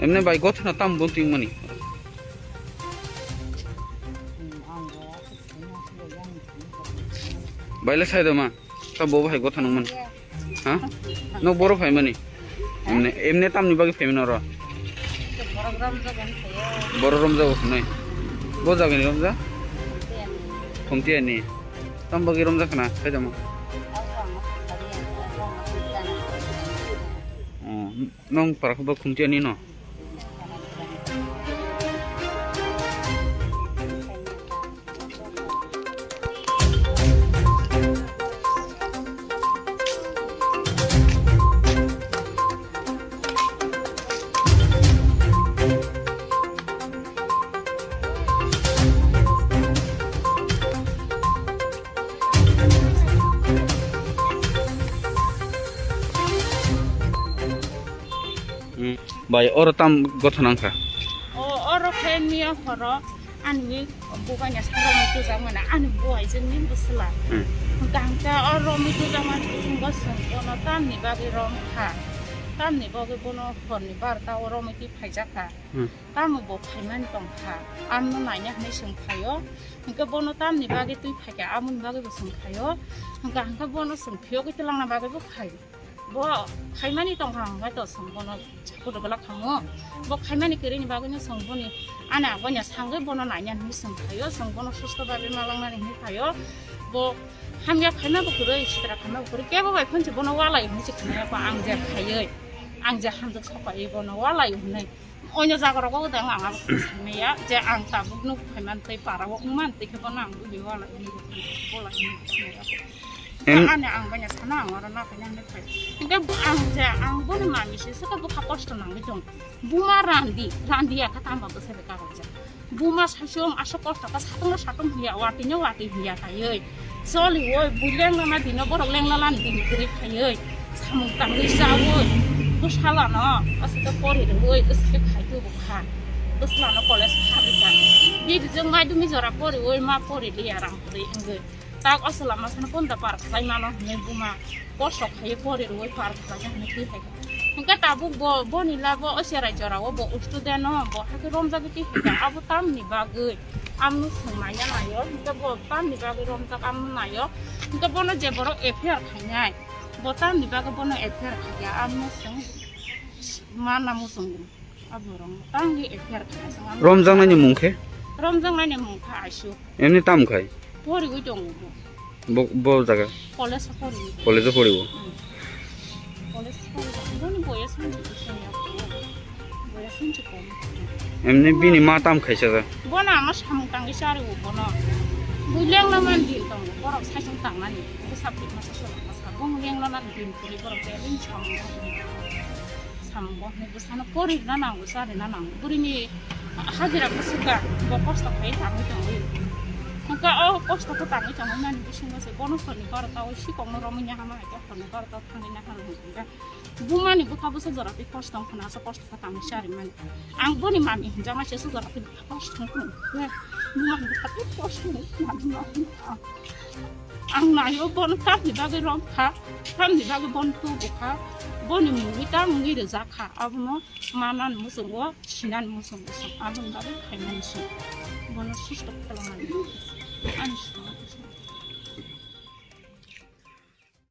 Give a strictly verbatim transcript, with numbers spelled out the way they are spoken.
Emne bai gothana tam bo tingmani. Baile sai do ma. Ta bo hai gothana mani. Ha? No boro phaimani. Emne, emne tamni bagwi phaimani oro. Borok romjago hinwi. Boro romjago hinwi. Bo jagani romja? Khumtiyani. Tam bagwi romja khana, sai da ma. Oh, nong para khuba Khumtiyani no? Hmm. Bai, oro tam gothana wngkha? O, oro khe miya horo ani bubaina sara muitu jak mane ani buai jeng ni bwsla. Hmm. Hwnkhe hwnkhe oro muitu jak mane chwng bo swng bono tamni bagwi rom kha. Tamni bagwi bono horni barota o rom muitu phaijak kha. Hmm. Tamo bo phaimani tong kha. Amno naina hinwi swng phaio. Hwnkhe bono tamni bagwi twi phaikha, amoni bagwi bo swng phaio. Hwnkhe hwnkhe bono swng phiyogwi twlangna bagwi bo phai. Bo khaimani tongkha hwnkhe to chwng bono chakhudo glak khamu. Bo khaimani kwrwini bagwino chwng boni ani aboino sangwi bono naina hinwi chwng phaio, chwng bono susto bagwi ma langnani hinwi phaio. Bo hamya khaima bo kwrwi, sitra khaima bo kwrwi, kebo bai phone se bono walai hinwi se khnaia kho ang je khaiwi, ang je hamjak sokaiwi bono walai hinwi. Oino jaga rogo dang ang abo khe saimaya je ang tabuk nuk phaiman tei para o wngman tei khe bono ang bini walai hinwi bo khaimaya, bola hinwi bo khaimaya. Em- Ani ang banya sana ang oro na khaina hinwi phai. Hingke ang je ang boni mami se saka bokha kosto nangwi tong. Buma randi, randi ya kha tamba bwsai bai karok jak. Buma saichung aswk kosto kha, satung no satung hiya, watwi no watwi hiya kaiwi. Choli woi, bui lengna na dino, borok lengna lani dini kwrwi kaiwi. Samung tangwi chawi, bwsala no aswk khe pori rwui, aswk khe khai tubu kha. Bwsla no college kha bwkha. Bibijwng maidumi jora poriwi, ma pori liya rang kwrwi wngwi. Tak o chwla masa no kunda par khlai mano hinwi buma kosto khaiwi pori rwui par khlai na hinwi twi hai kha. Hwnkhe tabuk bo, boni la bo o cherai jora o bo student no bo hakhe romjagwi twi hai kha. Abo tamni bagwi amno swng naina naio, hwnkhe bo tamni bagwi romjak amno naio. Hwnkhe bono je borok F I R khainai, bo tamni bagwi bono F I R khaikha, amno swng mana muchungo. Aborok tangwi F I R khaina swng. Romjaknaini mung khe? Romjaknaini mung kha Aisuk. Emni tam khai? Poriwi tongo bo. Bo, bo jaga? College o poriwi. College o poriwo? Hmm. College o poriwi. Boni boyas wngkha, boyas wngkha kom. Emni bini ma tam khaisa ja? Bono ama samung tangwi chariwo bono. Bo lengna man din tongo. Borok saichung tangnani. Bo sabjek masa sola masa. Bo lengna man din kuli borok beleng samung tangwi. Samung bo hinwi bwsano poririna nango, charina nango. Burini hajira bwswk kha, bo kosto khai tangwi tongwi. Hwnkhe o kosto khe tangwi tongwi mani bisingo se bono horni barota o sikokno romwi nahama hai khe horni barota o thangwi nahama hwnkhe bumani bwkha bwsa jora twi kosto wngkha na, aswk kosto khe tangwi charimani. Ang boni mami hinjakma se aswk jora twi kosto wngkha hwnkhe bumani bwkha twi kosto wngkha. Ang naio bono tamni bagwi rom kha, tamni bagwi bono tubu kha, boni mungwi tamungwi rijak kha, abono manani muchungo, sinani muchungo se, aboni bagwi khaimani se, bono susto khlailaimani, ani simi.